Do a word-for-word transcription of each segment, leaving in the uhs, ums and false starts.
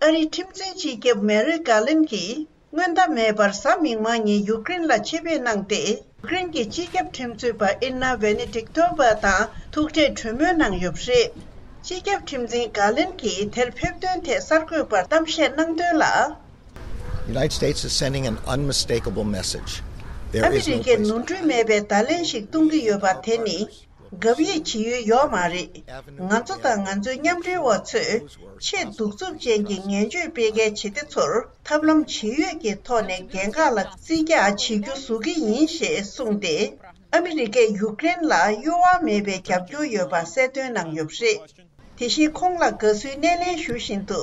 ཨ་རིའི་ཁྲིམས་འཛིན་སྤྱི་ཁྱབ་མེ་རི་ཀ་ལིན་གྱིས་སྔོན་བརྡ་མེད་པར་གཟའ་མིག་དམར་ཉིན་ཡུཀ་རེན་ལ་ཆེད་ཕེབས་གནང་སྟེ། ཡུཀ་རེན་གྱི་སྤྱི་ཁྱབ་ཁྲིམས་རྩོད་པ་ཨིར་ན་ཝེ་ནེ་ཏིག་ཏོ་བ་དང་ཐུག་འཕྲད་གྲོས་མོལ་གནང་ཡོད་པ་རེད། སྤྱི་ཁྱབ་ཁྲིམས་འཛིན་གྷར་ལན་གྱིས་དེར་ཕེབས་དོན་ཐད་གསར་འགོད་པར་གཏམ་བཤད་གནང་དོན་ལ། The United States is sending an unmistakable message. There is no place. ཨ་མི་རི་ཀས་ནོར་འཁྲུལ་མེད་པའི་བརྡ་ལན་ཞིག་གཏོང་གི་ཡོད་པ་དེ་ནི། དགག་དབྱེ་བྱེད་ཡུལ་ཡོད་མ་རེད། ང་ཚོ་དང་ང་ཚོའི་མཉམ་འབྲེལ་བ་ཚོས་ཆེས་གདུག་རྩུབ་ཅན་གྱི་ངན་བྱུས་སྤེལ་མཁན་བྱེད་གཏེ་ཚོར་ཐབས་ལམ་ཇི་ཡོད་ཀྱི་ཐོག་ནས་འགན་ཁག་ལ་བརྩི་རྒྱག་བྱེད་རྒྱུ་བཟོ་གི་ཡིན་ཞེས་གསུངས་ཏེ། ཨ་མི་རི་ཀས་ཡུཀ་རེན་ལ་གཡོ་བ་མེད་པའི་རྒྱབ་སྐྱོར་ཡོད་པ་གསལ་སྟོན་གནང་ཡོད་པ་རེད། དེ་བཞིན་ཁོང་ལ་དགའ་བསུའི་སྣེ་ལེན་ཞུ་བཞིན་དུ།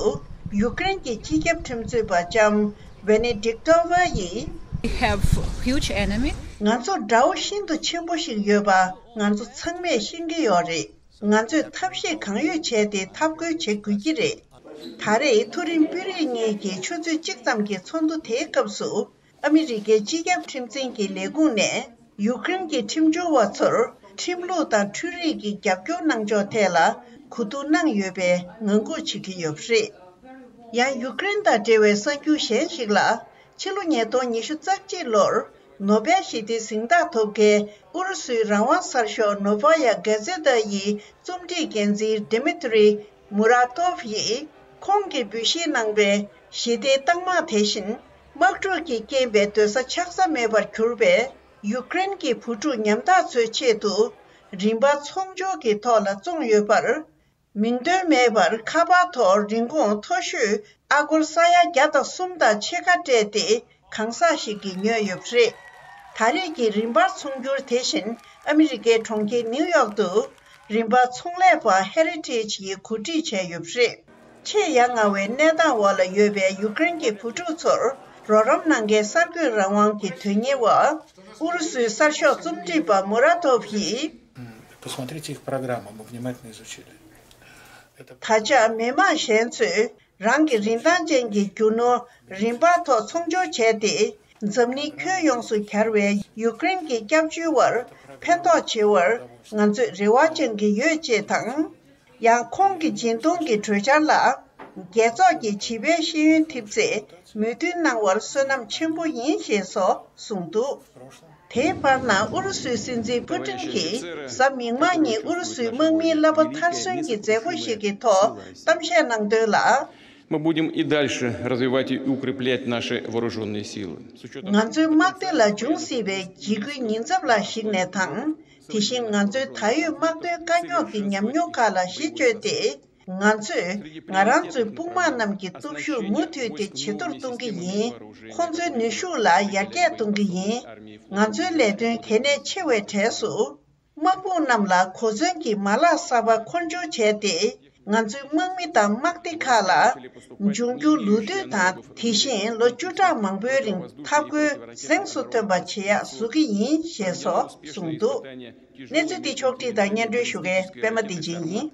ཡུཀ་རེན་གྱི་སྤྱི་ཁྱབ་ཁྲིམས་རྩོད་པ་ལྕམ་ཝེ་ནེ་ཏིག་ཏོ་ཝ་ཡིས། We have huge enemy. ང་ཚོར་དགྲ་བོ་ཤིན་ཏུ་ཆེན་པོ་ཞིག་ཡོད་པ་ང་ཚོ་ཚང་མས་ཤེས་ཀྱི་ཡོད་རེད། ང་ཚོས་ཐབས་ཤེས་གང་ཡོད་བྱས་ཏེ་འཐབ་རྒོལ་བྱེད་དགོས་ཀྱི་རེད། ད་རེས་མཐོ་རིམ་དཔོན་རིགས་གཉིས་ཀྱི་ཆུ་ཚོད་གཅིག་ཙམ་གྱི་ཚོགས་འདུ་དེའི་སྐབས་སུ། ཨ་མི་རི་ཀའི་སྤྱི་ཁྱབ་ཁྲིམས་འཛིན་གྱི་ལས་ཁུངས་ནས་ཡུཀ་རེན་གྱི་ཁྲིམས་སྦྱོར་བ་ཚོར་ཁྲིམས་ལུགས་དང་འཕྲུལ་རིག་གི་རྒྱབ་སྐྱོར་གནང་ཕྱོགས་ཐད་ལ་གོ་བསྡུར་གནང་ཡོད་པའི་ངང་སྒུག་བྱེད་ཀྱི་ཡོད་པ་རེད། ཡང་ཡུཀ་རེན་དང་འབྲེལ་བའི་གསར་འགྱུར་གཞན་ཞིག་ལ། ཕྱི་ལོ་ཉིས་སྟོང་ཉི་ཤུ་རྩ་གཅིག་ལོར་ནོ་བེལ་ཞི་བདེའི་གཟེངས་རྟགས་ཐོབ་མཁན་ཨུ་རུ་སུའི་རང་དབང་གསར་ཤོག་ནོ་ཝ་ཡ་གྷ་ཛེ་ཏ་ཡི་རྩོམ་སྒྲིག་འགན་འཛིན་ཌི་མི་ཏྲི་མུ་ར་ཏོབ་ཡིས་ཁོང་གིས་འབུལ་བཞེས་གནང་བའི་ཞི་བདེའི་རྟགས་མ་དེ་བཞིན། དམག་འཁྲུག་གི་རྐྱེན་པས་སྡོད་ས་ཆགས་ས་མེད་པར་གྱུར་པའི་ཡུཀ་རེན་གྱི་བུ་ཕྲུག་ཉམ་ཐག་ཚོའི་ཆེད་དུ། རིན་པ་ཚོང་སྦྱོར་གྱི་ཐོག་ལ་བཙོངས་ཡོད་པར། མིང་འདོན་མེད་པར་ཁ་པར་ཐོག་རིན་གོང་མཐོ་ཤོས་ཨ་སྒོར་ས་ཡ་བརྒྱ་དང་གསུམ་དང་ཕྱེད་ཀ་སྤྲད་དེ་གང་ཟག་ཞིག་གིས་ཉོས་ཡོད་པ་རེད། ད་རེས་ཀྱི་རིན་པར་ཚོང་སྒྱུར་དེ་བཞིན་ཨ་མི་རི་ཀའི་གྲོང་ཁྱེར་ནིའུ་ཡོག་ཏུ། རིན་པ་ཚོང་ལས་པ་Heritage ཡིས་གོ་སྒྲིག་བྱས་ཡོད་པ་རེད། ཆེས་ཡ་ང་བའི་གནས་སྟངས་འོག་ལ་ཡོད་པའི་ཡུཀ་རེན་གྱི་བུ་ཕྲུག་ཚོར་རོགས་རམ་གནང་མཁན་གསར་འགོད་རང་དབང་གི་དོན་གཉེར་བ་ཨུ་རུ་སུའི་གསར་ཤོག་རྩོམ་སྒྲིག་པ་མུ་ར་ཏོབ་ཡིས། Посмотрите их программу, мы внимательно изучили. Это ད་ཆ་མི་མང་གཞན་ཚོས་རང་གི་རིན་ཐང་ཅན་གྱི་རྒྱུ་ནོར་རིན་པ་ཐོག་ཚོང་སྦྱོར་བྱས་ཏེ། འཛམ་གླིང་ཁྱོན་ཡོངས་སུ་གྱར་བའི་ཡུཀ་རེན་གྱི་སྐྱབས་བཅོལ་བར་ཕན་ཐོགས་ཆེ་བར་ང་ཚོས་རེ་བ་བཅང་གི་ཡོད་ཅེས་དང་། ཡང་ཁོང་གི་སྦྱིན་གཏོང་གི་གྲོས་འཆར་ལ། རྒྱལ་ཚོགས་ཀྱི་བྱིས་པའི་ཤེས་ཡོན་ཐེབས་རྩས་མོས་མཐུན་གནང་བར་བསོད་ནམས་ཆེན་པོ་ཡིན་ཞེས་སོགས་གསུངས་འདུག་དེའི་བར་ན་ཨུ་རུ་སུའི་སྲིད་འཛིན་པུ་ཏིན་གྱིས་གཟའ་མིག་དམར་ཉིན་ཨུ་རུ་སུའི་དམག་མིའི་རླབས་པོ་མཐར་སོན་གྱི་མཛད་སྒོ་ཞིག་གི་ཐོག་གཏམ་བཤད་གནང་དོན་ལ། Мы будем и дальше развивать и укреплять наши вооружённые силы. С учётом ང་ཚོའི་དམག་སྡེ་ལ་འབྱུང་སྲིད་པའི་འཇིགས་སྐུལ་ཉེན་ཚབས་ལ་གཞིགས་ནས་དང་། དེ་བཞིན་ང་ཚོའི་ད་ཡོད་དམག་དོན་དཀའ་རྙོག་གི་ཉམས་མྱོང་ཁག་ལ་གཞི་བཅོལ་ཏེ། ང་ཚོས་ང་རང་ཚོའི་དཔུང་དམག་རྣམས་ཀྱི་སྟོབས་ཤུགས་མུ་མཐུད་དེ་ཇེ་མཐོར་གཏོང་གི་ཡིན། ཁོང་ཚོའི་ནུས་ཤུགས་ལ་ཡར་རྒྱས་གཏོང་གི་ཡིན། ང་ཚོའི་ལས་དོན་གལ་གནད་ཆེ་བའི་གྲས་སུ། དམག་དཔུང་རྣམས་ལ་གོ་མཚོན་གྱི་མ་ལག་གསར་པ་མཁོ་སྦྱོར་བྱས་ཏེ། ང་ཚོའི་དམག་མི་དང་དམག་སྡེ་ཁག་ལ། འབྱུང་འགྱུར་ལོ་དུས་དང་དེ་བཞིན་ལོ་བཅུ་ཕྲག་མང་པོའི་རིང་འཐབ་རྒོལ་གཟེངས་སུ་ཐོན་པ་བྱེད་ཡག་བཟོ་གི་ཡིན་ཞེས་སོགས་གསུངས་འདུག་གནས་ཚུལ་འདི་ཕྱོགས་བསྒྲིགས་དང་སྙན་སྒྲོན་ཞུ་མཁན་པད་མ་བདེ་ཆེན་ཡིན།